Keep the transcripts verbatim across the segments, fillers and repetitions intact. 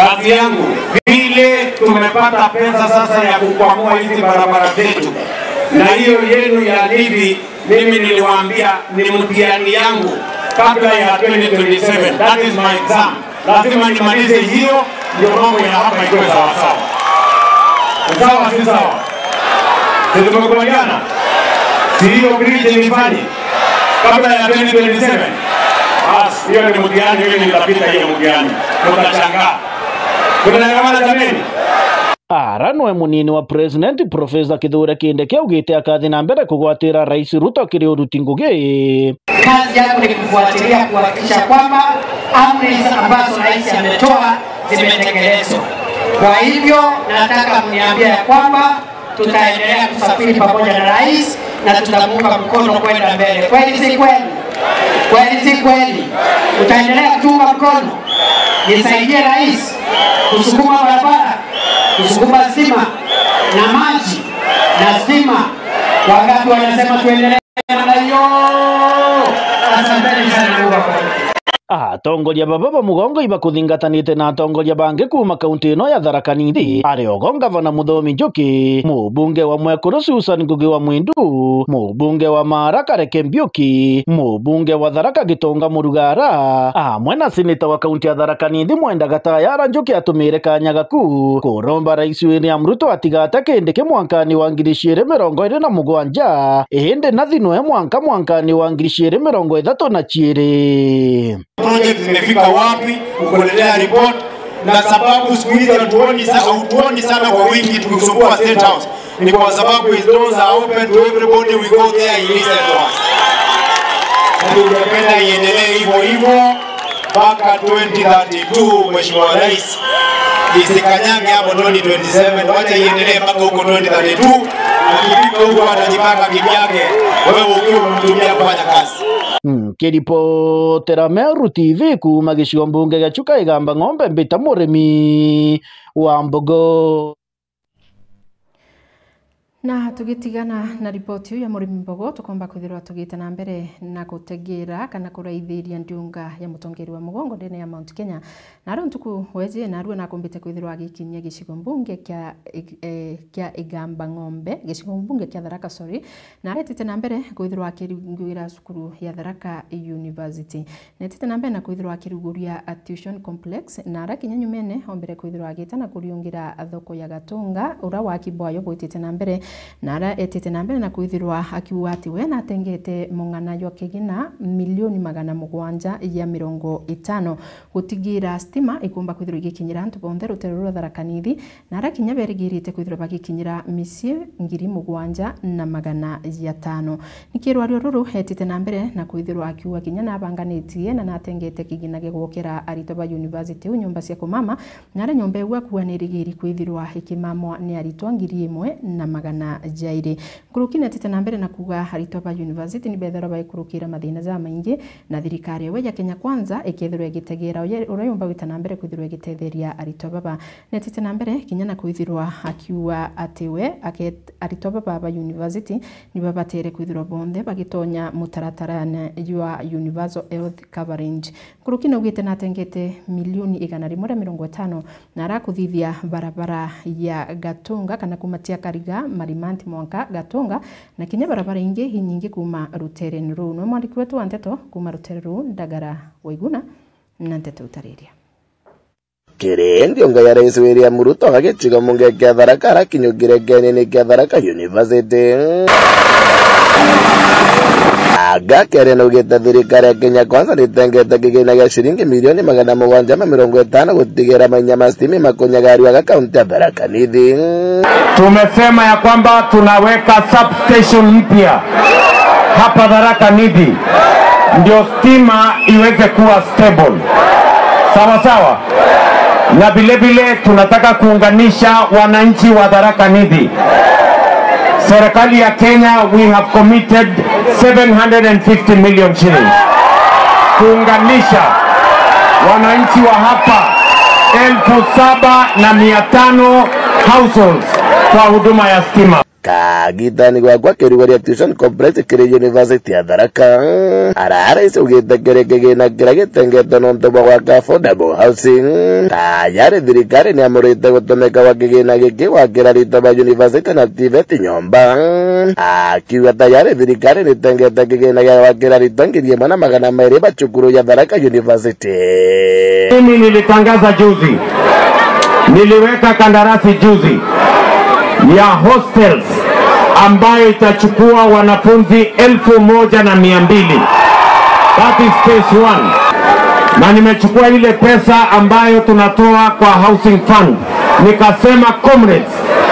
Kazi yangu, vile tumepata pesa sasa ya kukwamua hizi barabara zetu, na hiyo yenu ya Nithi, mimi niliwaambia ni mtihani yangu kabla ya twenty twenty-seven. That is my exam. Lazima nimalize hiyo, ndio mambo ya hapa ikuwe sawasawa. Sawa, si sawa? Si tumekubaliana? Si hiyo bridge nifanye kabla ya twenty twenty-seven? Bas, hiyo ni mtihani, mimi nitapita hiyo mtihani. Mtashangaa. Tunaelewana jameni? Ara nwe munini wa President, Professor Kithure Kindiki augite akathi na mbere kugwatira Rais Ruto kiri uruti ngugi. Kazi yangu ni kufuatilia, kuhakikisha kwamba amri ambazo rais ametoa zimetekelezwa. Kwa hivyo, nataka mniambie ya kwamba tutaendelea kusafiri pamoja na rais na tutamuunga mkono kwenda mbele. Kweli si kweli? Kweli si kweli? Utaendelea kutuunga mkono? Nisaidie rais kusukuma barabara, kusukuma stima na maji na stima. Wangapi wanasema tuendelee namna hiyo? Asanteni sana, Mungu awabariki. Atongoria baba ba mugongo ibakuthingatanite na atongoria bangi kuuma kaunti ino ya Tharaka Nithi, ari ogo ngavana Muthomi Njuki, mubunge wa Mwekuru Susan Ngugi wa Mwindu, mubunge wa Maara Kareke Mbiuki, mubunge wa Tharaka Gitonga Murugara, amwe na seneta wa kaunti ya Tharaka Nithi Mwenda Gatayara. Njuki atumire kanya gaku kuromba Rais William Ruto atigate Kindiki mwankani wa ngiri ciiri mirongo iri na mugwanja, indi nathi nwe mwanka mwankani wa ngiri ciiri mirongo ithatu na ciiri. Project imefika wapi? Ukoletea report. Na sababu siku hizi hatuoni sa-, hautuoni sana kwa wingi tukisumbua State House, ni kwa sababu his doors are open to everybody, we go there, he listen to us. Na tungependa iendelee hivyo hivyo mpaka twenty thirty-two, Mheshimiwa Rais. Isikanyange hapo twenty twenty-seven, wacha iendelee mpaka huko twenty thirty-two. Akifika huko atajipanga kivyake, wewe ukiwa unamtumia kufanya kazi. Nkiripotera Meru T V kuuma gicigo mbunge gia Chuka Igamba Ng'ombe, mbita Murimi wa Mbogo. Na tugitigana na ripoti iu ya Murimi Mbogo, tukomba kwithirwa tugite na mbere na gutegera kana kuraithiria ndiunga ya mutongeri wa mugongo ndene ya Mount Kenya. Na ario ntuku weji, narua nakumbite kwithirwa agikinyia gicigo mbunge kia, eh, kia Igamba Ng'ombe, gicigo mbunge kia Tharaka, sorry, na aretite na mbere kwithirwa akiringuira cukuru ya Tharaka University. Netite na mbere na kwithirwa akiruguria a tuition complex, na ara kinya nyumene ombere kwithirwa agita na kuriungira thoko ya Gatunga, ura waki bwayo bwitite na mbere, na ara etite na mbere na kwithirwa akiuga ati we natengete mung'ana jwa kigina milioni magana mugwanja ya mirongo itano gutigira stima ikumba kwithirwa igikinyira antu bonthe rutere ruru rwa Tharaka Nithi, na ara kinya berigirite kwithirwa bagikinyira micii ngiri mugwanja na magana jatano. Nikirwario ruru etite na mbere na kwithirwa akiuga kinya nabanganitie na natengete kigina gia gwokera aritwa ba university u nyomba cia kumama, na aria nyomba iu akuuga nirigiri kwithirwa ikimamwa ni aritwa ngiri imwe na magana jairi. Nkuruki netite na mbere na kuuga aritwa ba university ni bethirwa baikurukira mathina jamaingi, na thirikari ewe ya Kenya Kwanza ikethirwa igitegera uria yumba gwita na mbere kwithirwa igitetheria aritwa baba. Netite na mbere kinya na kwithirwa akiuga ati we aket-, aritwa baba ba university ni babatere kwithirwa bonthe bagitonya mutaratarane jwa universal health coverage. Nkuruki naugite natengete milioni igana rimwe ria mirongo itano na arakuthithia barabara ya Gatunga kana kuma cia Kariga Marimanti mwanka Gatunga, na kinya barabara ingi inyingi kuma ruterene ruu. Nwe mwandiki wetu wa nteto kuma rutere ruu Ndagara Waiguna na nteto utariria. Kiri ndiunga ya Rais William Ruto agicigo mbunge kia Tharaka arakinyukire kienini kia Tharaka University. Aga kere naugite thirikari ya Kenya Kwanza nitengete kigina gia ciringi milioni magana mugwanja ma mirongo itano gutigira mainya ma stima makunyaga ariwa aga kaunti ya Tharaka Nithi. Tumesema ya kwamba tunaweka substation mpya hapa Tharaka Nithi ndio stima iweze kuwa stable. Sawa sawa. Na vile vile tunataka kuunganisha wananchi wa Tharaka Nithi. Serikali ya Kenya, we have committed seven hundred and fifty million shillings kuunganisha wananchi wa hapa elfu saba na mia tano households kwa huduma ya stima. Kagitani gwakwa kirugo ria tuition complex kiri University ya Tharaka. Ara rais augite kiri kigina kiria gitengetwe nontu bwa gwaka affordable housing. Tayari thirikari ni amurite gutumika gwa kigina giki gwakira aritwa ba university na TVET nyomba. Akiuga tayari thirikari ni itengete kigina gia gwakira aritwa ngiri imwe na magana mairi ba cukuru ya Tharaka University. Mimi nilitangaza juzi, niliweka kandarasi juzi ya hostels ambayo itachukua wanafunzi elfu moja na mia mbili. That is phase one. Na nimechukua ile pesa ambayo tunatoa kwa housing fund, nikasema comrades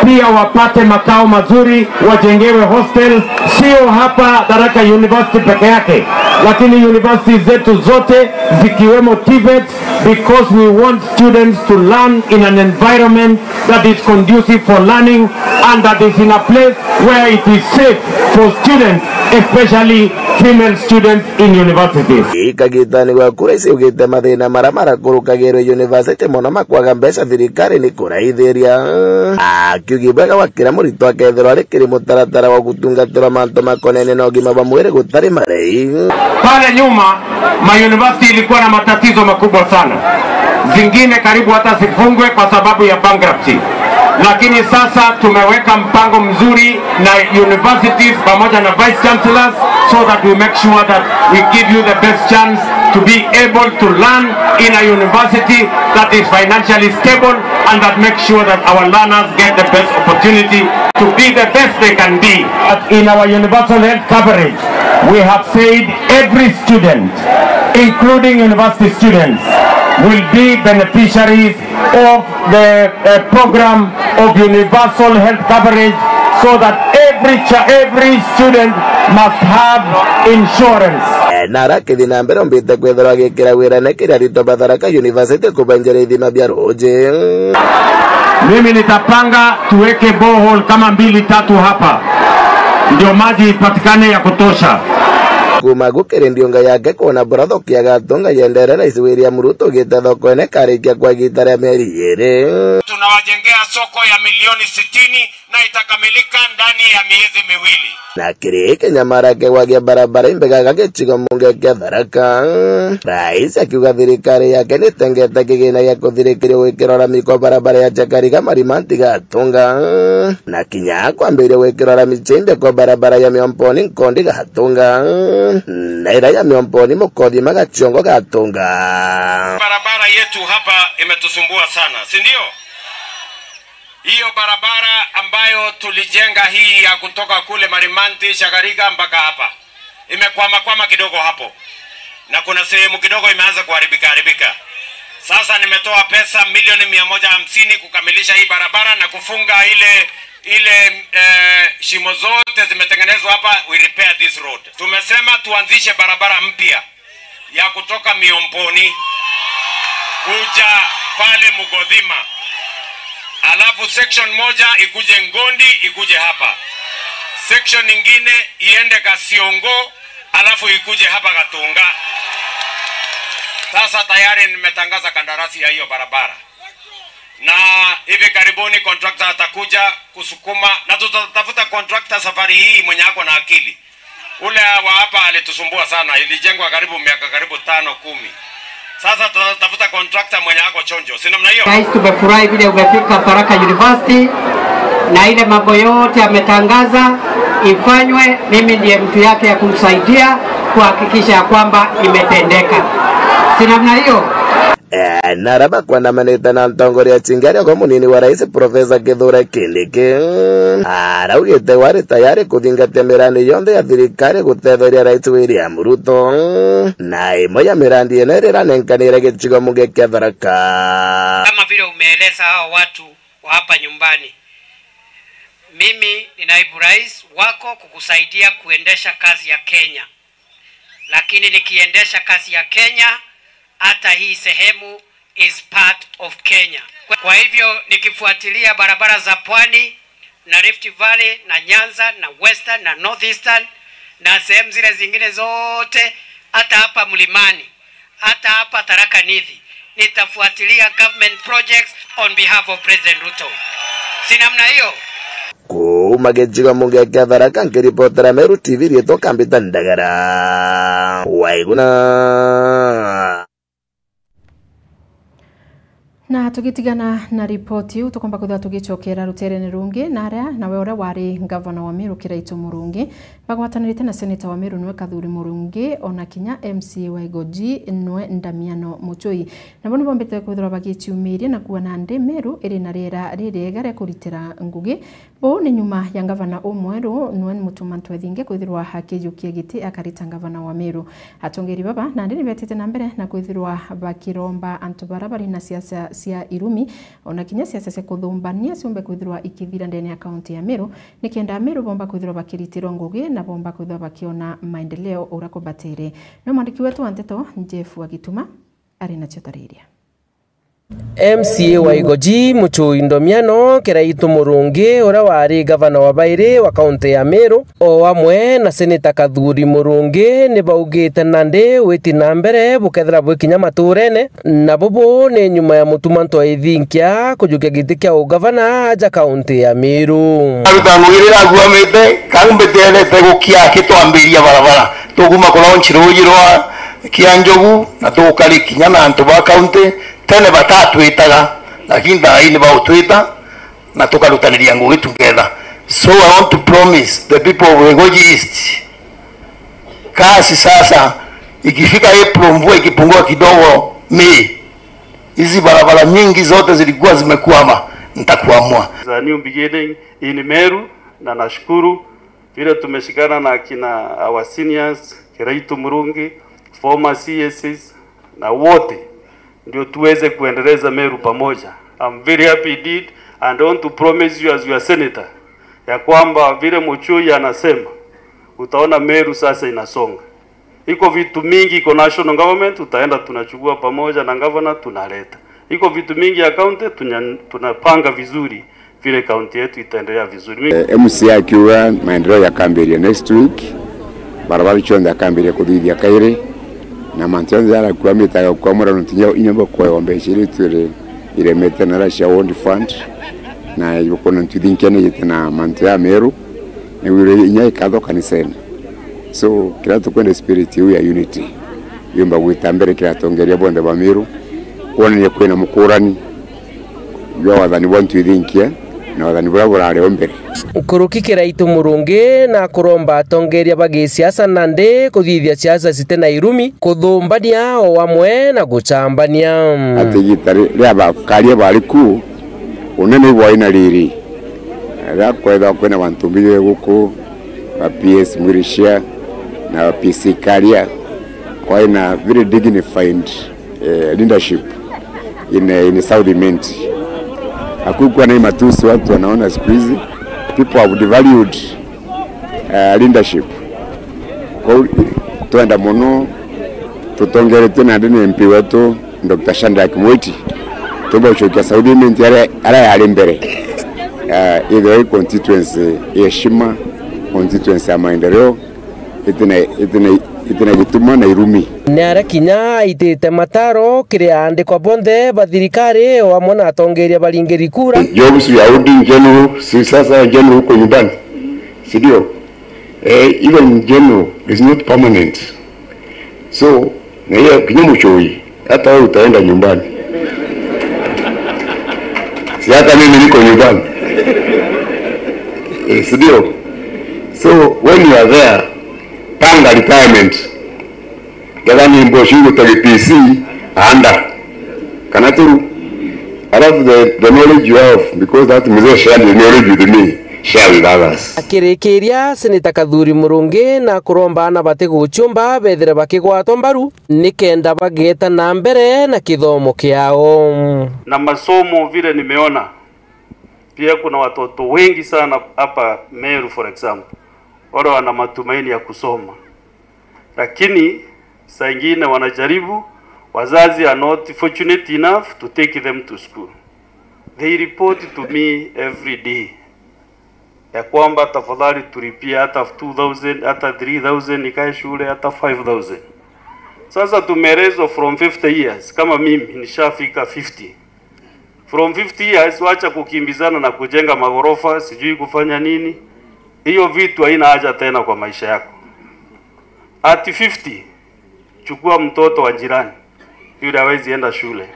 pia wapate makao mazuri, wajengewe hostels, sio hapa Tharaka University peke yake, lakini university zetu zote zikiwemo TVET, because we want students to learn in an environment that is conducive for learning and that is in a place where it is safe for students, especially female students in universities. Ikagitani gwa kura ici ugite mathina mara mara kurukagirwe university mono makwaga mbeca thirikari ni kuraithiria. Akiugi bwega wa kira muritwa akethirwa ari kiri mutaratara wa gutungatirwa mantu makonene na ugima bwa mwiri gutari marei. Pale nyuma, ma university ilikuwa na matatizo makubwa sana, zingine karibu hata zifungwe kwa sababu ya bankruptcy, lakini sasa tumeweka mpango mzuri na universities pamoja na vice chancellors, so that we make sure that we give you the best chance to be able to learn in a university that is financially stable and that makes sure that our learners get the best opportunity to be the best they can be. But in our universal health coverage, we have said every student, including university students, will be beneficiaries of the, uh, program of universal health coverage, so that every cha-, every student must have insurance. Eh, na arakithi na mbere ombite kwithirwa agikira wira na kiri aritwa ba Tharaka University kubenjera ithima bia ruji. Mimi nitapanga tuweke borehole kama mbili tatu hapa, ndio maji ipatikane ya kutosha. Kuma gukiri ndiunga yake kwona bura thoko ya Gatunga yendere, Rais William Ruto ugite thoko ene karikia kwa igita ria mieri iri. Tunawajengea soko ya milioni sitini na itakamilika ndani ya miezi miwili. Na kiri kinyamara kigwagia barabara imbega ga gicigo munge kia Tharaka, Rais akiuga thirikari yake nitengete kigina gia kuthirikiria gwikira rami kwa barabara ya Chakariga Marimanti Gatunga, na kinya kwambiria gwikira rami chimbia kwa barabara ya Miomponi Nkondi Gatunga, na ira ya Miomponi Mukothima Gachiongo Gatunga. Barabara yetu hapa imetusumbua sana, si ndio? Hiyo barabara ambayo tulijenga hii ya kutoka kule Marimanti, Chakariga mpaka hapa, imekwama kwama kidogo hapo, na kuna sehemu kidogo imeanza kuharibika haribika. Sasa nimetoa pesa milioni mia moja hamsini kukamilisha hii barabara na kufunga ile, ile, eh, shimo zote zimetengenezwa hapa, we repair this road. Tumesema tuanzishe barabara mpya ya kutoka Miomponi kuja pale Mugothima, alafu section moja ikuje Ngondi, ikuje hapa, section nyingine iende Gasiongo, alafu ikuje hapa Gatunga. Sasa tayari nimetangaza kandarasi ya hiyo barabara, na hivi karibuni contractor atakuja kusukuma, na tutatafuta contractor safari hii mwenye ako na akili. Ule wa hapa alitusumbua sana, ilijengwa karibu miaka karibu tano, kumi. Sasa tutatafuta contractor mwenye ako chonjo, si namna hiyo? Rais, tumefurahi vile umefika Tharaka University na ile mambo yote ametangaza ifanywe. Mimi ndiye mtu yake ya kumsaidia kuhakikisha ya kwamba imetendeka, si namna hiyo? Eh, na aria bakwandamanite na ntongoria cingi ari okwa munini wa rais Professor Kithure Kindiki, araugite we ari tayari kuthingatia mirandi yonthe ya thirikari gutetheria Rais William Ruto, na imwe ya mirandi ino iria iranenkanire gicigo munge kia Tharaka. Kama vile umeeleza hao watu wa hapa nyumbani, mimi ni naibu rais wako kukusaidia kuendesha kazi ya Kenya. Lakini nikiendesha kazi ya Kenya, hata hii sehemu is part of Kenya. Kwa, kwa hivyo nikifuatilia barabara za pwani na Rift Valley na Nyanza na Western na North Eastern na sehemu zile zingine zote, hata hapa mlimani, hata hapa Tharaka Nithi, nitafuatilia government projects on behalf of President Ruto. Si namna hiyo? Ku Kuma Gichiga Muge kia Tharaka, nkiripotera Meru T V, riitwa Kambita Ndagara. Waiguna. Na tugitigana na ripoti iu, tukomba kwithirwa tugicokera ruterene rungi, na aria nawe uria wari ngavana wa Meru Kiraitu Murungi bagwatanirite na seneta wa Meru niwe Kathuri Murungi, ona kinya M C A wa Igoji niwe Ndamiano Muchui. Nabo nibombite kwithirwa bagiciumiria na kuona ndi Meru iri na riera ririega ria kuritira ngugi. Buu ni nyuma ya ngavana umweru Noel Mutuma Ntwethinge kwithirwa akijukia giti akarita ngavana wa Meru. Atongeri baba nandi nibetite na mbere na kwithirwa bakiromba antu bara bari na siasa cia irumi, ona kinya siasa cia kuthumbania ciumbe kwithirwa ikithira ndene ya kaunti ya Meru, nikenda Meru bomba kwithirwa bakiritirwa ngugi na bomba kwithirwa bakiona maendeleo uria kubatire. No mwandiki wetu wa nteto Jeff Wagituma ari nacio tariria. M C A wa Igoji, Muchui Ndomiano Kiraitu Murungi, uria wari gavana wa bairi wa kaunti ya Meru, o amwe na seneta Kathuri Murungi, ni baugite nandi witi na mbere bukethira bwi kinya maturene, na bubu ni nyuma ya Mutuma Ntwethinge kujukia giti kia ugavana aja kaunti ya Meru. Aruta ngugi riria aguamite, kau mbiterete gukia akitwambiria barabara. Tuguma ku launch ruuji rwa Kianjogu, na tukari kinya na antu ba kaunti, tene batatwitaga, lakini thaa ii ni bautwita, na tukarutaniria ngugi together. So I want to promise the people of Igoji East, kasi sasa, ikifika April, mvua ikipungua kidogo, May, hizi barabara nyingi zote zilikuwa zimekwama, nitakuamua. It's a new beginning in Meru, na nashukuru vile tumeshikana na akina our seniors, Kiraitu Murungi, former C S Cs, na wote, ndio tuweze kuendeleza Meru pamoja. I'm very happy indeed, and I want to promise you as your senator ya kwamba vile Muchui anasema, utaona Meru sasa inasonga. Iko vitu mingi iko national government, tutaenda tunachukua pamoja na governor tunaleta. Iko vitu mingi ya county tunya-, tunapanga vizuri vile county yetu itaendelea vizuri. Mi- Eh, M C A akiuga maendeleo yakambiria next week, barabara cionthe akambiria kuthithia kairi, na mantu jonthe jarakuamite agakua murano tinya inya bakwewa mbeca iria itwire iremete na cia World Fund, na ibukona ntwithinkia nijite na mantu ya Meru, nigwire inya ikatho kanisene. So, kiria tukwenda spirit iu ya unity yumba gwita mbere kiri atongeria bonthe ba Meru, kwonania kwina mukurani jwa wathani bwa ntwithinkia na wathani buria burari o mbere. Nkuruki Kiraitu Murungi na kuromba atongeria ba gisiasa nandi kuthithia siasa cite na irumi, kuthumbania o amwe na guchambania. Ati igita ri-, ria bakaria bari ku, unene ibwai na riri. Riria kwethagwa kwina bantu mbijwe guku, ba P S Mwirisha na ba P C Karia, kwai na very dignified, eh, leadership in, eh, in South Imenti. Hakukuwa na hii matusi watu wanaona siku hizi, people have devalued, eh, leadership. Kwa hiyo, twenda muno tutongeretwe nandi ni M P wetu, Doctor Shadrack Mwiti, tumba gucokia South Imenti aria, aria yari mbere. Ah, ithirwa i constituency ya heshima, constituency ya maendeleo, itina, itina, itina gituma na irumi. Ni aria kinya aitite mataro kiri aandikwa bonthe ba thirikari o amwe na atongeria baringiri kura. Jobs we are holding general, si sasa general huko nyumbani, si ndio? Eh, even general is not permanent. So, na hiyo kinyume choi, hata wewe utaenda nyumbani. Si hata mimi niko nyumbani. Eh, si ndio? So, when you are there, panga retirement. Kethira ni mboci uguta G P C, anda. Kana tu, alafu the, the knowledge you have, because that mzee shared the knowledge with me, share with others. Akirikiria, Seneta Kathuri Murungi na kuromba ana bati guchumba bethire bakigwatwa mbaru nikenda bageta na mbere na kithomo kiao. Na masomo vile nimeona, pia kuna watoto wengi sana hapa Meru, for example, wale wana matumaini ya kusoma. Lakini saa ingine wanajaribu, wazazi are not fortunate enough to take them to school. They report to me every day ya kwamba, "Tafadhali tulipie hata two thousand, hata three thousand nikae shule, hata five thousand." Sasa tumeelezwa from fifty years, kama mimi nishafika fifty. From fifty years, wacha kukimbizana na kujenga magorofa, sijui kufanya nini. Hiyo vitu haina haja tena kwa maisha yako. At fifty, chukua mtoto wa jirani, yule hawezi enda shule.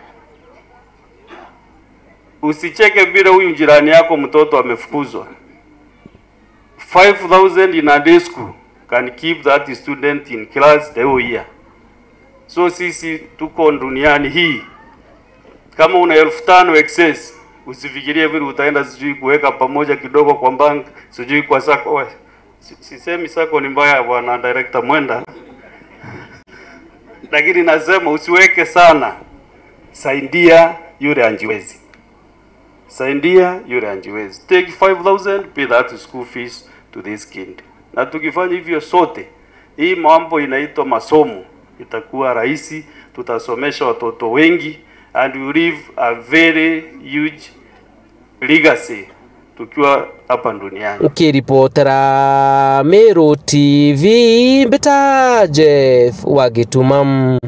Usicheke vile huyu jirani yako mtoto amefukuzwa. Five thousand in a day school can keep that student in class the whole year. So sisi tuko duniani hii. Kama una elfu tano excess, usifikirie vile utaenda sijui kuweka pamoja kidogo kwa bank, sijui kwa sacco. We, si-, sisemi sacco ni mbaya, bwana director Mwenda. Lakini nasema usiweke sana. Saidia yule anjiwezi. Saidia yule anjiwezi. Take five thousand, pay that school fees to this kid. Na tukifanya hivyo sote, hii mambo inaitwa masomo itakuwa rahisi, tutasomesha watoto wengi, and we leave a very huge legacy tukiwa hapa duniani. Nkiripotera Meru T V, mbita Jeff wa Gituma.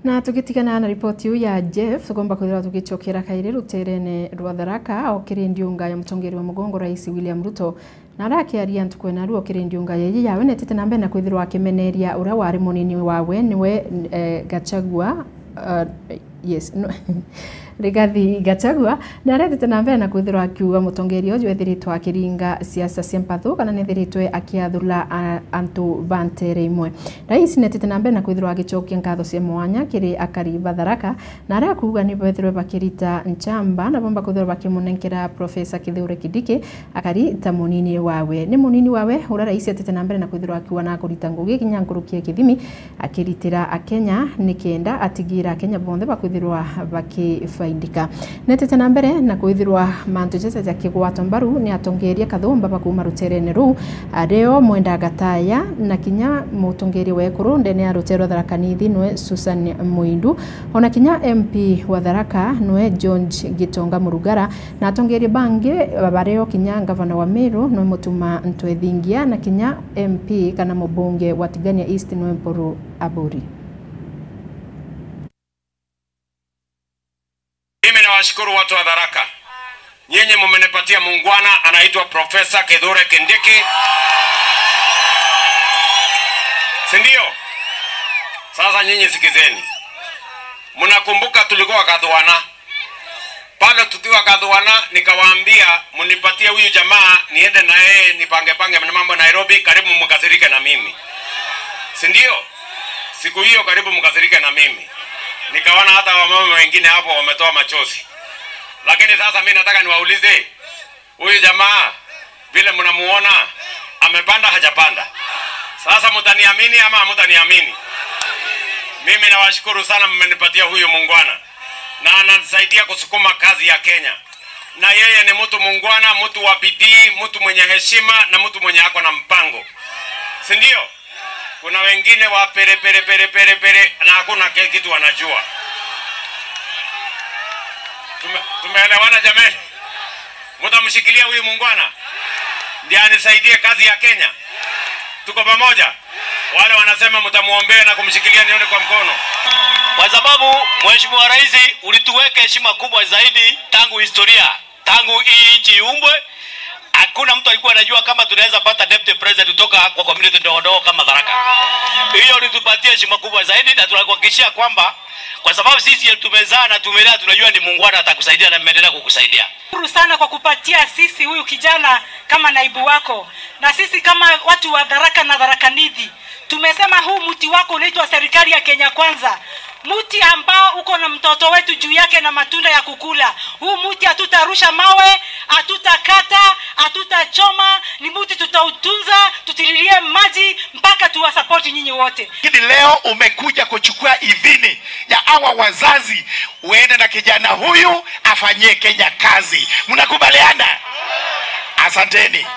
Na tugitigana na ripoti iu ya Jeff, tugomba kwithirwa tugicokera kairi ruterene rwa Tharaka, o kiri ndiunga ya mutongeri wa mugongo, Rais William Ruto. Na aria akiaria ntuku ena ruo kiri ndiunga yeyi yawe, netite na mbere na kwithirwa akimeneria uria wari munini wawe, niwe, eh, Gachagua, eh, yes, no, Rigathi Gachagua, na aretete na mbere na kwithirwa akiuga mutongeria uju ethiritwe akiringa siasa cia mpathu, kana nethiritwe akiathura a-, antu ba ntere imwe. Rais netete na mbere na kwithirwa agicokia nkatho cia mwanya kiri akari ba Tharaka, na aria akuuga ni bethirwe bakirita nchamba, na bomba kwithirwa bakimunenkera Professor Kithure Kindiki akari ta munini wawe. Ni munini wawe uria rais etete na mbere na kwithirwa akiuga na akurita ngugi kinya nkuruki ya kithimi, akiritira Akenya nikenda atigira Akenya bonthe bakwithirwa bakifaidika. Netete na mbere na kwithirwa mantu jaja jakigwatwa mbaru ni atongeria kathumba ba kuuma ruterene ruu, ario Mwenda Gataya na kinya mutongeria wa ekuru ndene ya rutere rwa Tharaka Nithi nwe Susan Muindu, ona kinya M P wa Tharaka nwe George Gitonga Murugara, na atongeria bangi bario kinya ngavana wa Meru nwe Mutuma Ntwethingia na kinya M P kana mubunge wa Tigania East nwe Mpuru Aburi. Mimi nawashukuru watu wa Tharaka. Nyinyi mumenipatia muungwana anaitwa Professor Kithure Kindiki. Si ndio? Sasa nyinyi sikizeni. Mnakumbuka tulikuwa Gathuana? Pale tukiwa Gathuana, nikawaambia, "Mnipatie huyu jamaa niende na yeye nipange pange na mambo Nairobi, karibu mkasirike na mimi." Si ndio? Siku hiyo karibu mkasirike na mimi. Nikaona hata wamama wengine hapo wametoa machozi. Lakini sasa mimi nataka niwaulize, huyu jamaa vile mnamuona, amepanda hajapanda? Sasa mtaniamini ama hamtaniamini? Mimi nawashukuru sana, mmenipatia huyu muungwana na ananisaidia kusukuma kazi ya Kenya. Na yeye ni mtu muungwana, mtu wa bidii, mtu mwenye heshima na mtu mwenye ako na mpango. Si ndio? Kuna wengine wa pere, pere, pere, pere, pere, na hakuna ke-, kitu wanajua. Tume-, tumeelewana jameni? Mtamshikilia huyu muungwana? Ndiye anisaidie kazi ya Kenya. Tuko pamoja? Wale wanasema mtamuombea na kumshikilia nione kwa mkono. Kwa sababu, Mheshimiwa Rais, ulituweka heshima kubwa zaidi tangu historia, tangu hii nchi iumbwe. Hakuna mtu alikuwa anajua kama tunaweza pata deputy president kutoka kwa community ndogo ndogo kama Tharaka. Hiyo ulitupatia heshima kubwa zaidi, na tunakuhakikishia kwamba, kwa sababu sisi tumezaa na tumelea, tunajua ni muungwana, atakusaidia na ameendelea kukusaidia. Shukuru sana kwa kupatia sisi huyu kijana kama naibu wako. Na sisi kama watu wa Tharaka na Tharaka Nithi, tumesema huu mti wako unaitwa serikali ya Kenya Kwanza. Mti ambao uko na mtoto wetu juu yake na matunda ya kukula. Huu mti hatutarusha mawe, hatutakata, hatutachoma. Ni mti tutautunza, tutililie maji mpaka tuwasupport nyinyi wote. Lakini leo umekuja kuchukua idhini ya hawa wazazi, uende na kijana huyu afanyie Kenya kazi. Mnakubaliana? Asanteni.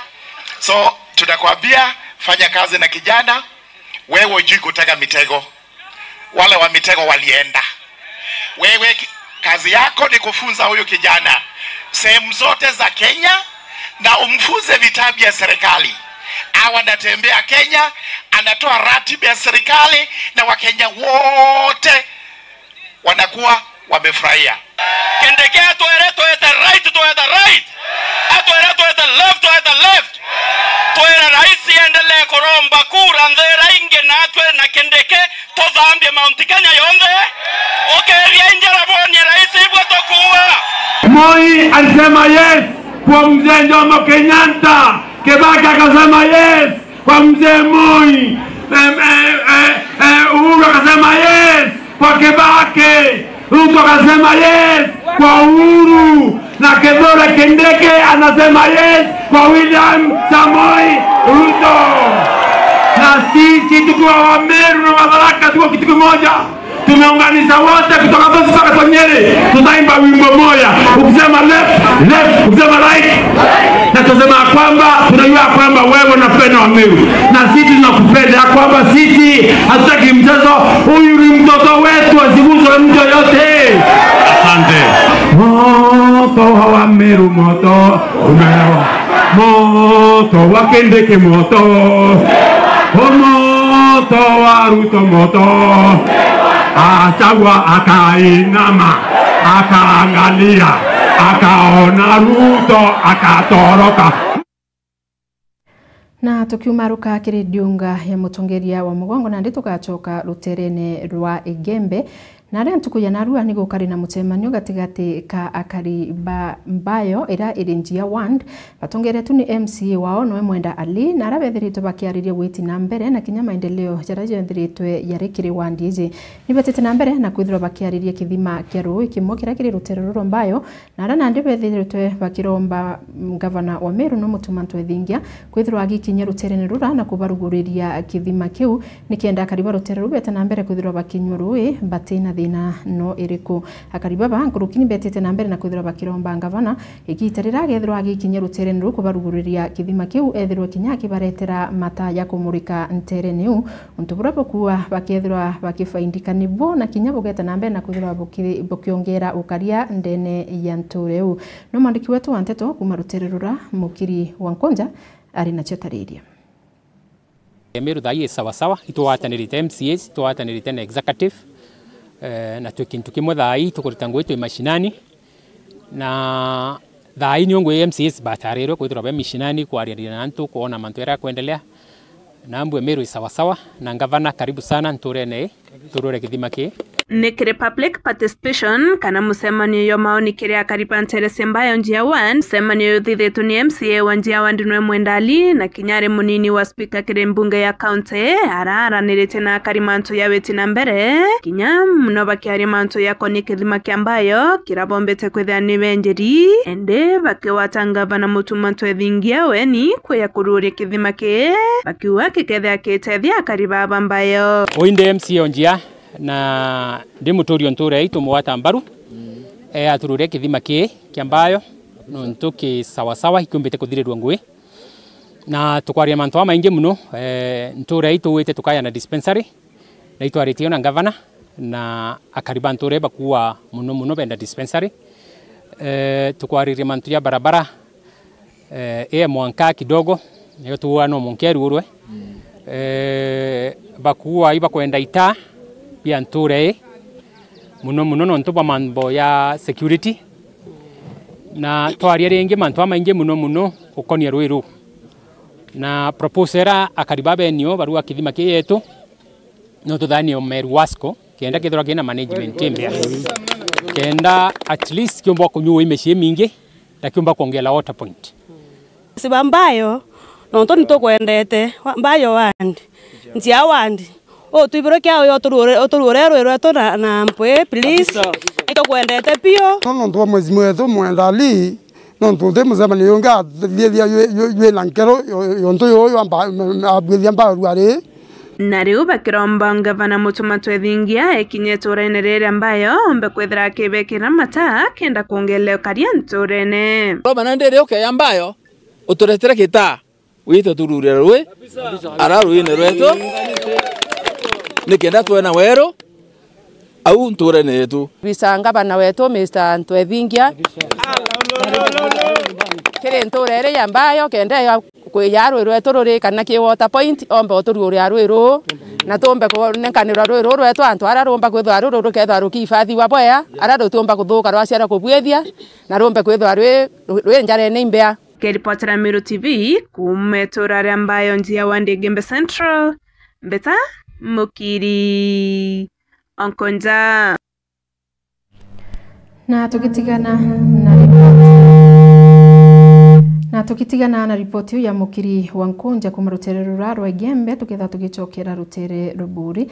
So, tunakwambia, fanya kazi na kijana. Wewe hujui kutega mitego. Wale wa mitego walienda. Wewe ki-, kazi yako ni kufunza huyu kijana sehemu zote za Kenya, na umfunze vitabu ya serikali. Awe anatembea Kenya, anatoa ratiba ya serikali, na Wakenya wote wanakuwa Wamefurahia. Kindiki atwire twite right, twite right. Atwire twite left, twite left. Twire rais endelee kuromba kura nthira ingi, natwe na Kindiki tuthambie Mount Kenya yonthe. Ukeria njara bonie rais ibwe tukuua. Moi alisema yes kwa mzee Jomo Kenyatta, Kibaki akasema yes kwa mzee Moi, em, eh, eh, eh, Uhuru akasema yes kwa Kibaki, Ruto akasema yes kwa Uhuru, na Kithure Kindiki anasema yes kwa William Samoei Ruto. Na sisi tukiwa Wameru na Watharaka tuko kitu kimoja. Tumeunganisha wote kutoka Thotsi mpaka Tonyere, tutaimba wimbo moja. Ukisema left, left, ukisema right, na tusema kwamba tunajua kwamba wewe unapenda Wameru na sisi tunakupenda, ya kwamba sisi hatutaki mchezo. Huyu ni mtoto wetu, asiguswe na mtu yoyote. Asante. Moto wa Wameru, moto umewa, moto wa Kindiki, moto, o moto wa Ruto, moto. Gachagua akainama, akaangalia, akaona Ruto, akatoroka. Na tukiumaruka kiri ndiunga ya mutongeria wa mugongo, nandi tugacoka ruterene rwa Igembe. Na aria ntuku ya narua ni gukari na mucemanio gatigati ka akari ba Mbayo iria iri Njia Ward, batongeretwe ni M C A wao noe Mwenda Ali, na aria bethiritwe bakiariria gwiti na mbere na kinya maendeleo jaria jethiritwe jari kiri ward iji. Ni betite na mbere na kwithirwa bakiariria kithima kia rui kimwe kiria kiri rutere ruru rwa Mbayo, na aria nandi bethiritwe bakiromba, mm, ngavana wa Meru no Mutuma M'Ethingia kwithirwa agikinyia ruterene rura na kubaruguriria kithima kiu, nikenda akari ba rutere ruu bete na mbere kwithirwa bakinyua rui batina thina no iriku. Akari baba nkuruki ni betite na mbere na kwithirwa bakiromba ngavana, igita riria agethirwa agikinyia ruterene ruu kubaruguriria kithima kiu, ethirwe kinya akibaretera mata ya kumurika nterene iu. Untu buria bukuua bakethirwa bakifaindika nibuo na kinya bugeta na mbere na kwithirwa buki-, bukiongera ukaria ndene ya ntuura iu. No mwandiki wetu wa nteto kuuma rutere rura, Mukiri wa Nkunja, ari nacio tariria. Meru thaa ii i sawa sawa, itugwatanirite M C As, itugwatanirite na executive, eh, na twi kintu kimwe thaa ii tukurita ngugi twi mashinani. Na thaa ii nio ngugi M C As batarirwe kwithirwa be mishinani kwariaria na antu, kwona mantu jaria jakwendelea. Na mbue Meru i sawa sawa, na ngavana, karibu sana ntuurene ii, turure kithima kii. Ni kiri public participation kana mucemanio jwa maoni kiri akari ba ntere cia Mbayo Njia Ward. Mucemanio uyu uthithitwe ni M C A wa Njia Ward nwe Mwenda Ali, na kinya ari munini wa speaker kiri mbunge ya county, araaraniritie na akari mantu ja witi na mbere, kinya muno bakiaria mantu jakonie kithima kia Mbayo, kiria bombete kwithira ni benjeri, indi bakigwata ngavana Mutuma M'Ethingia weni kwija kururia kithima kii, bakiuga gikethira gitethia akari baa ba Mbayo. Uu ndi M C A o Njia, na ndi muturi o ntuura ii, tumugwata mbaru, e, atururia kithima kii kia Mbayo, nontu ki sawa sawa, ikiumbite kuthirirua ngugi. Na tukwaria mantu jamaingi mono, e, ntuura ii tugwite tukaja na dispensary, na itwaritie na ngavana, na akari ba ntuura ii bakuuga mono mono benda dispensary. E, tukwaririe mantu ja barabara, e, ii mwanka kidogo, niyo tuuga no mwanka irugurwe. E, bakuuga ibakwenda itaa bia ntuura ii, mono mono nontu bwa mambo ja security. Na twaria ringi mantu jamaingi mono mono gukonia rui ruu. Na proposal iria akari ba benio baruga kithima kii yetu, no tuthanie o Meru Wasco, kenda kethirwa kina management imbea. Kenda at least kiumba kunyua micii mingi, na kiumba kuongela water point. Siba Mbayo, nontu nitukwendete, wa-, Mbayo ward, Njia ward. Utwibirwe kia uyu uturure, uturure rui rwetu na, na mpwi, please. Kabisa. Nitukwendete piu. No nontu bwa mwezi mwetu Mwenda Ali, nontu uti mucemanio ungi athiethia jwi, jwi, jwi na nkero yo-, yontu yuyu amba-, abwithia Mbayo ruari. Na riu bakiromba ngavana Mutuma M'Ethingia ekinye ituura-ini riri ria Mbayo, ombe kwithira akibekira mata kenda kuongerera ukaria ntuurene. Roba na ndiri ukeya Mbayo, uturetere gitaa. Wite tururire rui, ara ruine rwetu, nikenda twena weru, au nturene yetu. Bisa ngavana wetu, Mister Ntwethingia, kiri ntura iri ya Mbayo, kenda ya kwi ya rwi rwetu ruri kana ki water point, ombe uturuuria rwi ruu, na tumbe kunenkanirwa rwi ruu rwetu antu aria rumba kwithirwa ruru rukethirwa rukiifathiwa bwea, aria rutiumba kuthuka rwaciara kubwithia, na rumbe kwithirwa rwi, rwi njarene imbea. Kiripotera Meru T V kuuma itura ria Mbayo, njia wa Igembe Central, Mbeta Mukiri Onkonja. Na tugitigana na ripoti, na tugitigana na ripoti iu ya Mukiri wa Nkunja kuuma rutere rura rwa Igembe, tukethirwa tugicokera rutere ruburi.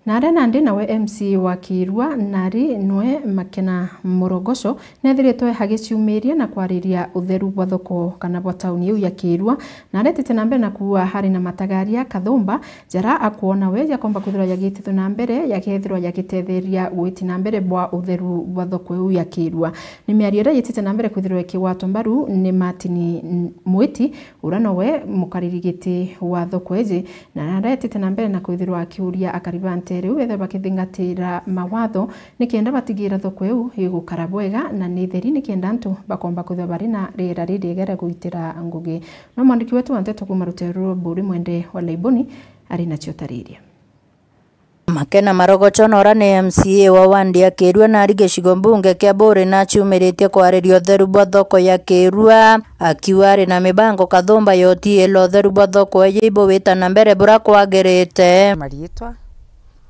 Na aria nandi nawe M C A wa Kirua nari nwe Makena Murogoco, nethiritwe agiciumiria na kwariria utheru bwa thoko kana bwa tauni iu ya Kirua, na aretite na mbere na kuuga hari na matagaria kathumba jara akwona we jakomba kwithirwa jagitithwe na mbere, jakethirwa jagitetheria gwiti na mbere bwa utheru bwa thoko iu ya Kirua. Ni miario iria yitite na mbere kwithirwa ikigwatwa mbaru ni Martin Mwiti, uria nowe mukariri giti wa thoko iji, na aretite na mbere na kwithirwa akiuria akari ba ntere iu bethirwe bakithingatira mawatho nikenda batigira thoko iu igukara bwega na ni theri, nikenda antu bakomba kwithirwa bari na riera ririega ria guitira ngugi. No mwandiki wetu wa nteto kuuma rutere rwa Buri, Mwende wa Laiboni, ari nacio tariria. Makena Marogocho nora ni M C A wa wandi ya Kirua na ari gicigo mbunge kia Buri, na aciumiritie kwariria utheru bwa thoko ya Kirua, akiuga ari na mibango kathumba ya utiila utheru bwa thoko iji ibugita na mbere bura kwagirite. Mariitwa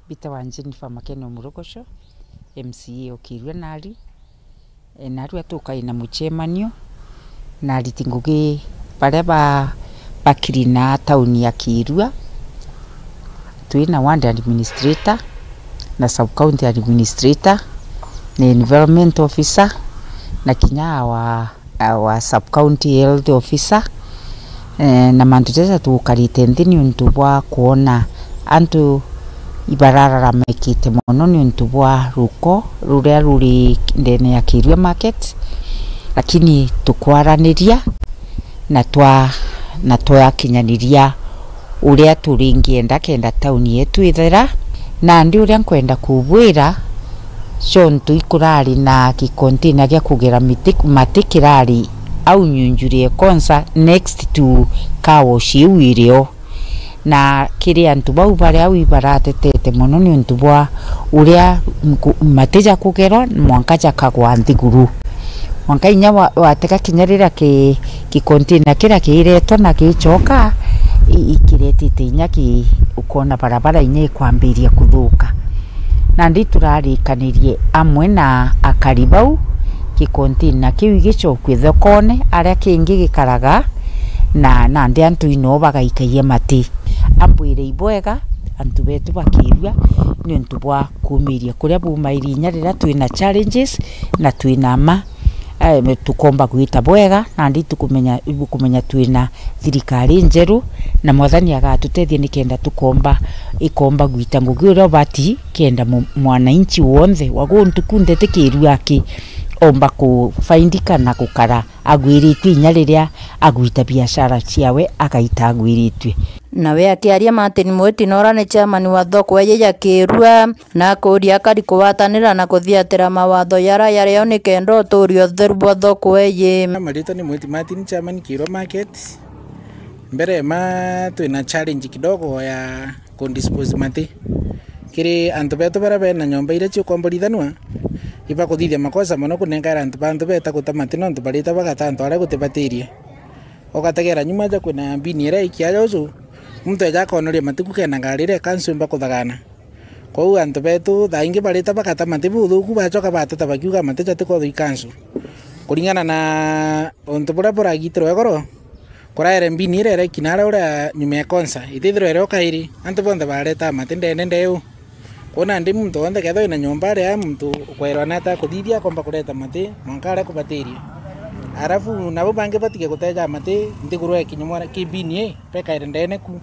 mbitawa Jennifer Makena Murogocho, M C A o Kirua nari. E, narua tukai na mucemanio na ariti ngugi baria ba, bakiri na tauni ya Kirua. Twi na ward administrator na sub county administrator na environment officer na kinya our, our sub county health officer. Eh, na mantu jaja tukarite nthi niuntu bwa kwona antu ibarararamikite mono niuntu bwa ruko ruria ruri ndene ya Kirua Market, lakini tukwaraniria na twa-, na twakinyaniria uria turingienda kenda tauni yetu ithera. Nandi uria nkwenda kubwira, ciontu ikurari na gikontina gia kugera miti, mati kirari au Nyunjuri Ekonsa next to car wash iu irio. Na kiri antu bau bari au ibaratetete mono niuntu bwa uria nku-, mati ja kugerwa mwanka jakagwa nthiguru. Mwanka inya wa-, watega kinya riria ki-, gikontina kiria kiretwa na gicoka, i-, ikiretite inya ki-, ukona barabara inya ikwambiria kuthuka. Nandi turarikanirie amwe na akari bau, gikontina kiu igicokue thokone aria kingi gikaraga, na nandi antu inoo bagaikagia mati. Ambwire ibwega antu betu ba Kirua niuntu bwa kuumiria kuria buumairie inya riria twina challenges na twina ma, eh, tukomba gwita bwega, nandi tukumenya, ibukumenya twina thirikari njeru, na Mwathani agatutethia nikenda tukomba, ikomba gwita ngugi uria ubati, kenda mu-, mwananchi wonthe wa guntu kunthe ti Kirua aki omba kufaindika na gukara agwiritue inya riria agwita biashara ciawe agaita agwiritue. Nawe akiaria, Martin Mwiti nora ni chairman wa thoko iji ya Kirua, na akuria akari kugwatanira na kuthiatira mawatho jara jario nikenda uturia utheru bwa thoko iji. Maritwa ni Mwiti Martin, chairman Kirua Market. Mbere ma twina challenge kidogo ya kudispose mati. Kiri antu betu baria bena nyomba iria ciukomborithanua, ibakuthithia makosa mono kunenkaira antu ba antu beta guta mati nontu barita bagata antu aria gutibatirie. Ugategera nyuma aja kwina bini iria ikia aja uju, muntu eja akonoria mati ku kena ngari iria ikansu imba kuthagana. Kwou antu betu thaa ingi barita bagata mati buthuku, bacoka bateta bakiuga mati jatikothwa ikansu. Kuringana na untu buria buragitirwe igoro, kuraere mbini iria irekina aria uria nyuma ya konsa, itithirwa irio kairi, antu bonthe bareta mati ndene ndeu. Kwou nandi muntu wonthe kethwa wina nyomba aria muntu ukwerwa nata kuthithia akomba kureta mati mwanka aria kubatirie. Arafu nabo bangi batige guteja mati nthiguru ya kinyumwa ki mbini i bekaire ndene ku.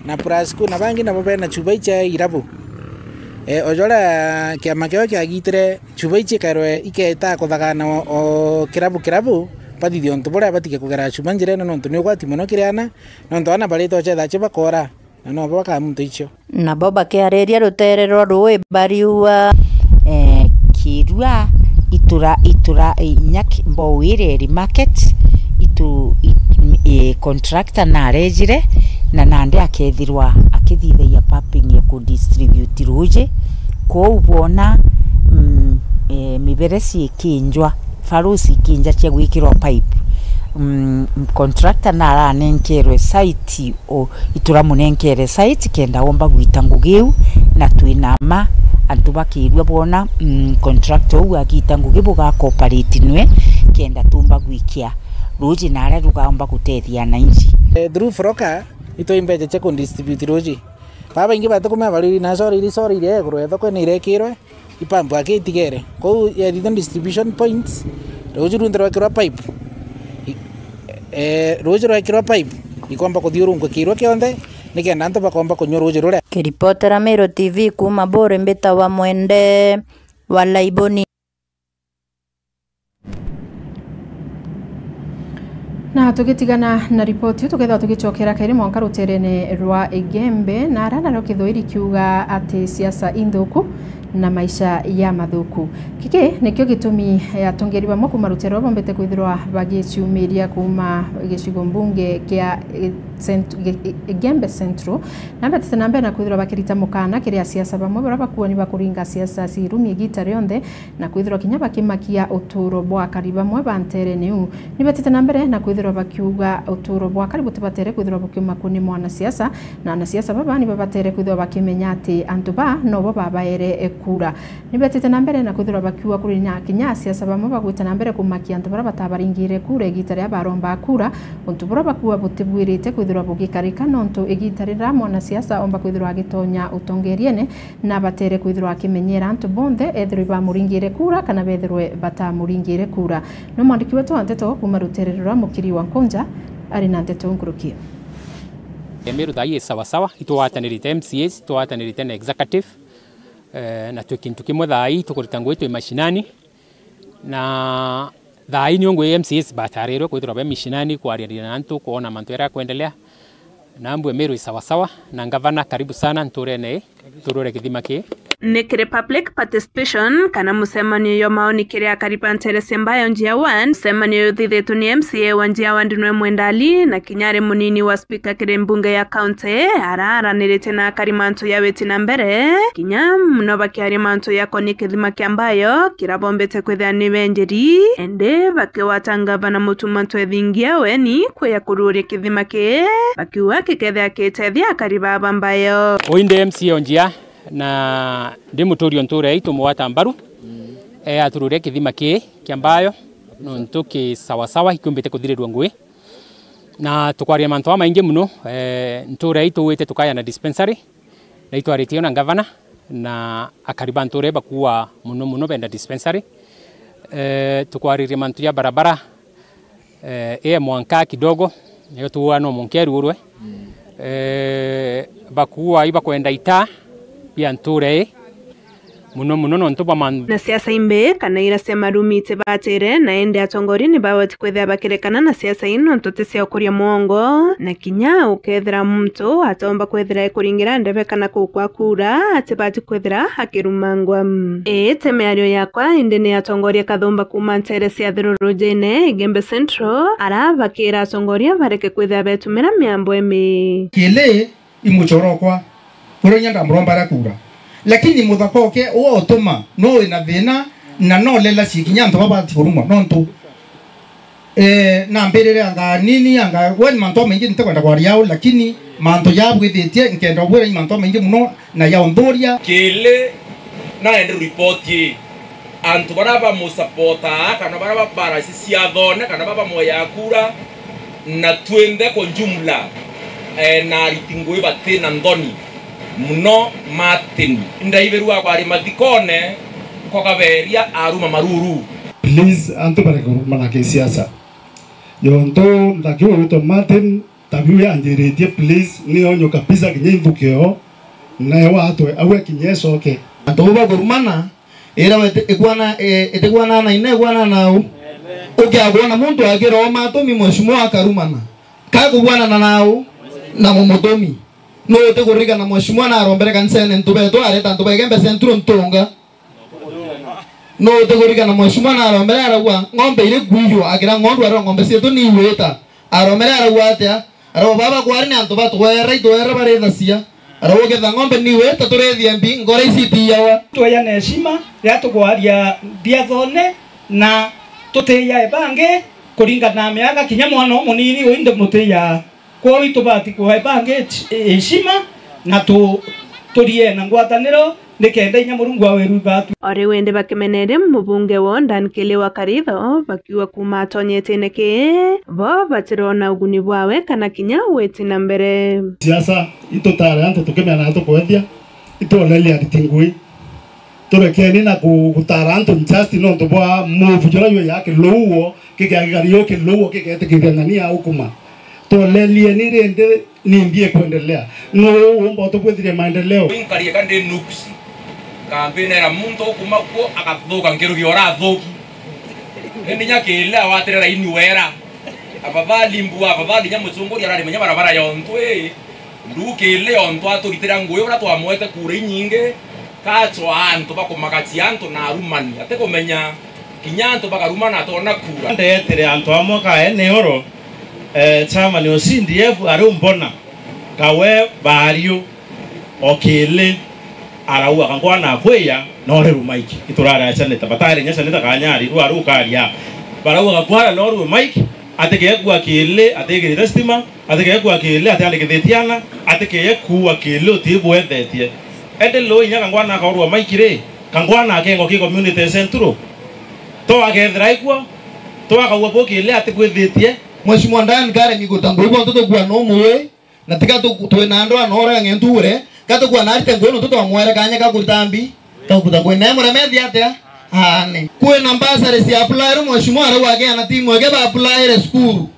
Na plus kwina bangi nabo bena chuba icia irabu. E, o joria kiama kiao kiagitire chuba ici ikairwe iketa kuthagana o, o kirabu kirabu, bathithie untu buria batige kugera chuba njirene, nontu ni ugwati mono kiri ana, nontu ana barita ucetha acio bakora, na nobo bakamunta icio. Nabo bakiariria rutere rwa rui bariuga, Rua itura, itura, eh, inya ki-, Mbouiri market, itu, i-, eh, contractor narejire, na nandi akethirwa akithithagia pumping ya ku distribute ruuji. Kwou bwona, mm, eh, miberethi ikinjwa, farosi ikinja cia gwikirwa pipe. Mm, contractor naranenkerwe site o, ituramunenkere site kenda omba gwita ngugi iu, na twina mma antu bakirua bwona, mm, contractor uu agita ngugi buga cooperate nwe kenda tumba gwikia ruuji naria rugaomba gutethia ananchi. Eh, through Furoka, itwaimbeja cia ku distribute ruuji. Babaingi batukumea bariri na sori iri, sori iria iguru ya thoko ni irekirwe, ipampu aki itigere. Kwou yethithia distribution points, ruuji runthe rwekirwa pipe. I-, eh, ruuji rwekirwa pipe, ikomba kuthiurunkwa kiirwa kionthe, nikenda antu bakomba kunywa ruuji ruria. Kiripotera Meru T V kuuma Buuri, mbitawa Mwende wa Laiboni. Na tugitigana na ripoti iu, tukethirwa tugicokera kairi mwanka ruterene rwa Igembe, na aria nario Kithuiri kiuga ati siasa inthuku na maisha ya mathuku. Giki nikio gitumi atongeri bamwe kuuma rutere ruu bombete kwithirwa bagiciumiria kuuma gicigo mbunge kia, eh, Cent-, Ge-, Igembe Central, na betete na mbere na kwithirwa bakirita mukana kiri asiasa bamwe baria bakuani bakuringa siasa cia irumi igita rionthe, na kwithirwa kinya bakimakia uturo bwa akari bamwe ba nterene iu. Ni betite na mbere na kwithirwa bakiuga uturo bwa akari butibatere kwithirwa bukiumakua ni mwanasiasa, na anasiasa baba ni babatere kwithirwa bakimenya ati antu ba nobo babaere kura. Ni betite na mbere na kwithirwa bakiuga kuri na kinya asiasa bamwe bagwite na mbere kumakia antu baria batabaringire kura igita riria baromba kura, untu buria bakuuga butibwirite kwithirwa bugikarika, nontu igita riria mwanasiasa omba kwithirwa agitonya utongeriene, na batere kwithirwa akimenyera antu bonthe, ethirwa ibamuringire kura kana bethirwe batamuringire kura. No mwandiki wetu wa nteto kuuma rutere rwa Mukiri wa Nkunja ari na nteto nkuruki. Meru thaa ii sawasawa, itwatanirite M C As, itwatanirite na executive, eh, na twi kintu kimwe thaa ii tukurita ngugi twi mashinani. Na thaa ii nio ngugi M C As batarirwe kwithirwa be mashinani, kwariaria na antu, kwona mantu jaria jakwendelea. Na mbue Meru i sawasawa, na ngavana, karibu sana nturene ii, turure kithima kii. Ni kiri public participation kana mucemanio jwa maoni kiri akari ba ntere cia Mbayo Njia Ward. Mucemanio uyu uthithitwe ni M C A wa Njia Ward nwe Mwendali, na kinya ari munini wa spika kiri mbunge ya county, araaranirite na akari mantu ja witi na mbere, kinya muno bakiaria mantu jakonie kithima kia Mbayo, kira bombete kwithira ni benjeri, indi bakiwata ngavana Mutuma Ntwethingia weni kuja kururia kithima kii, bakiuga gikethira gitethia akari baa ba Mbayo. Uu ndi M C A o Njia, na ndi muturi o ntuura ii, tumugwata mbaru. E, atururia kithima kii kia Mbayo, nontu ki sawasawa, ikiumbite kuthirirua ngugi. Na tukwaria mantu jamaingi muno, e, ntuura ii tuwite tukaja na dispensary, na itwaritie na ngavana, na akari ba ntuura ii bakuuga muno muno benda dispensary. E, tukwaririe mantu ja barabara, e, ii mwanka kidogo, niyo tuuga no mwanka irugurwe. E, bakuuga ibakwenda itaa bia ntuura ii, muno muno nontu bwa man- Na siasa imbi kana ira cia marumi itibatire, na indi atongoria ni babati kwithira bakirekana na siasa ii nontu ti cia ukuria mwongo, na kinya ukethira muntu atomba kwithira ekuringira ndebe kana kukwa kura, atibati kwithira akirumangwa. Ii ti miario yakwa, indi ni atongoria kathumba kuuma ntere cia Thirurujine, Igembe Central, ara bakira atongoria bareke kwithira betumira miambo imi. Kili i muchorokwa, uria inya ndamuromba aria kuura. Lakini muthaka uke, uwe utuma, no wina thina, na no lela cikinya antu baba bati kurumwa, nontu, eh, nambirire anga nini, anga, we ni mantu jamaingi ntikwenda kwaria au, lakini mantu jabwithitie, nkenda ubwira ni mantu jamaingi muno, na ya unthuria. Kili, naende report ii. Antu baria bamusapotaa, kana baria ba-, barasi ciathone, kana baria bamweyaa kura, na twinthe kwa jumla, eh, na ariti ngugi bati na nthoni muno Martin. Ndaibirua kwari mathikone, kwa Kaberia aruma maruru. Please, antu bareke kurumana kisiasa. Yontu ndaki ugwitwa Martin, tabiu yanjiritie, please, ni onyo kabisa kinya inthuke yo, nae watwe, au akinya ecoke. Antu bau bakurumana, Ira we iti-, ikwana, eh, itikwana na ina, ikwana na u. Ukiakwona muntu akiroma atumi mheshimiwa akarumana. Kakubwanana na u na mumutumi. Nu utikuririkana mheshimiwa narombere kanisene ntu betu areta antu ba Igembe Central ntunga. No utikurikana mheshimiwa na aromere arauga, ng'ombe iri kuiywa, akira ng'ondu arauga, ng'ombe cietu ni iwita. Aromere arauga atia? Arauga, baba, kwari ni antu batwera, itwera barithacia. Arauga, uketha ng'ombe ni iwita, turithie mbi, ngora ici itiiyawa. Tweyane heshima riria tukwaria mbiathone na tutiiyae bangi kuringana na miaka, kinya mwana umunini uu ndi mutiiyaa. Kwou itubati kubae bangi heshima na tu-, turie na ngwataniro nikenda inya Murungu awe rubatwi. O riu indi bakimeneria mubunge woo Dan Kili wa Karitho bakiuga kuuma atonyetene kii, bo batirona uguni bwawe kana kinya witi na mbere. Siasa itutare antu tukimenya na tukwethia, ituoneria ariti ngui. Turekeni na ku-, gutara antu injustice nontu bwa move jura jwe ya Kiluuo, kikia gikari yo Kiluuo, kiketikithia ng'ania ukuma. Tuonelieni rindi ni mbi ikwendelea. Nuu uumba utubwithirie maendeleo? Nkari eka ndi nuksi. Kampeni era muntu ukuma kuo agathuka nkirugi urathuki. Indi nya Kili awatire raini wera. Afadhali mbua, afadhali nya mucunguri ararimenya barabara yonthe ii. Nduki ile ontu aturitira ngui uria twamwete kura inyingi, kachwa antu bakumagacia antu na arumani, atikumenya kinya antu bakarumana atona kura. Ndeetire antu amwe ka ene oro, eh, chairman o C D F ari umbona, kawe baariu, o Kili, arauga kangwana akwiya, nori rumaiki. Iturari a Chanita, batari nya Chanita kanyari, rwa rukaria. Barauga kangwana nori rumaiki, atikekua Kili, atikirite stima, atikekua Kili atiandikithitie ana, atikeye kuua Kili utibwethetie. Indi luu inya kangwana akaurwa maiki ri, kangwana akengwa ki community central. To akethira ikua, to akaua bu Kili atibwithitie. Mheshimiwa Dan karemi guta ngui bontu tukua no muwi, na tika tu-, twina andu ana ora ng'entu ure, ka tukua na arite ngui nontu twamwere kanya ka kurita mbi, ka kuruta ngui. Na muremethia atia? Aane. Kwina mbasari cia apply ru mheshimiwa arauga akeana timu eke ba apply re cukuru.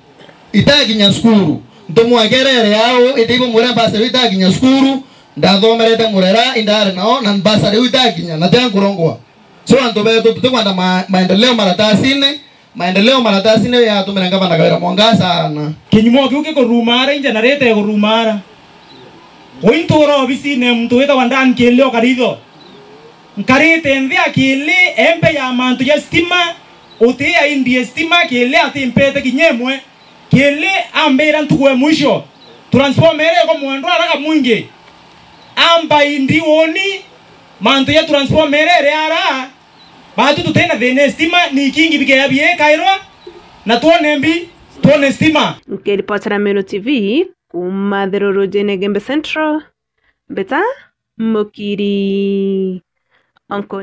Itakinya cukuru. Ntumwa ikerere yao, iti ibumwira mbasari itakinya cukuru, ndathomerete Murera, indari nao, na mbasari iu itakinya, na tia nkurongwa. So, antu betu, tutikwenda ma-, maendeleo maratasine, maendeleo maratasine yatumire ngavana Kawira Mwangaza sana. Kinyumo kiu gikurumara, inja na rite igurumara. Ui ntura obisine muntu witagwa Dan Kili o Karitho. Nkarite nthi a Kili, empe ya mantu ja stima, uti aindie stima, Kili atimpete kinya imwe. Kili ambira ntuku ya mwisho, transformer iri kwa mwendwa araga mwingi. Amba indi woni, mantu ja transformer iri ara, batu tutina thina ya stima, ni ikingi bikeya biikairwa, na twone mbi, twone stima. Nkiripotera Meru T V, kuuma Thirurujine Gembe Central, Mbita Mukiri. Onko.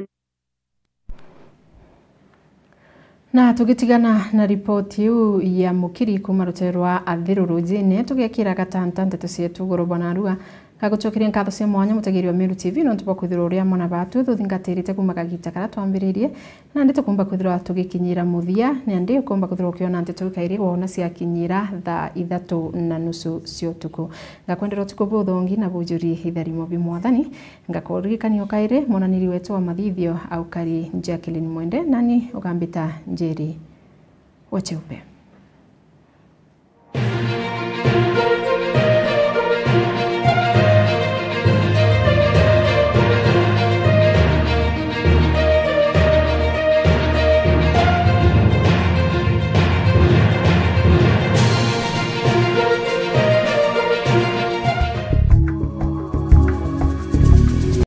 Na tugitigana na ripoti iu ya Mukiri kuuma rutere rwa Athirurujine, tugekira gatanta nteto cietu iguru bwa narua. Ngagucokeria nkatho cia mwanya mutegeri wa Meru T V nontu bwa kwithirwa uri amwe na batu, tuthingatirite kuuma kagita karia twambiririe. Nandi tukumba kwithirwa tugikinyira muthia, nandi ukumba kwithirwa ukiona nteto iu kairi wona ciakinyira thaa ithatu na nusu cia utuku. Ngakwendera utuku buthongi na bujuri itharimo bi Mwathani. Ngakuririkania o kairi, mwonaniri wetu wa mathithio aukari Jacqueline Mwende, nani ugambita Njeri wa Cheupe.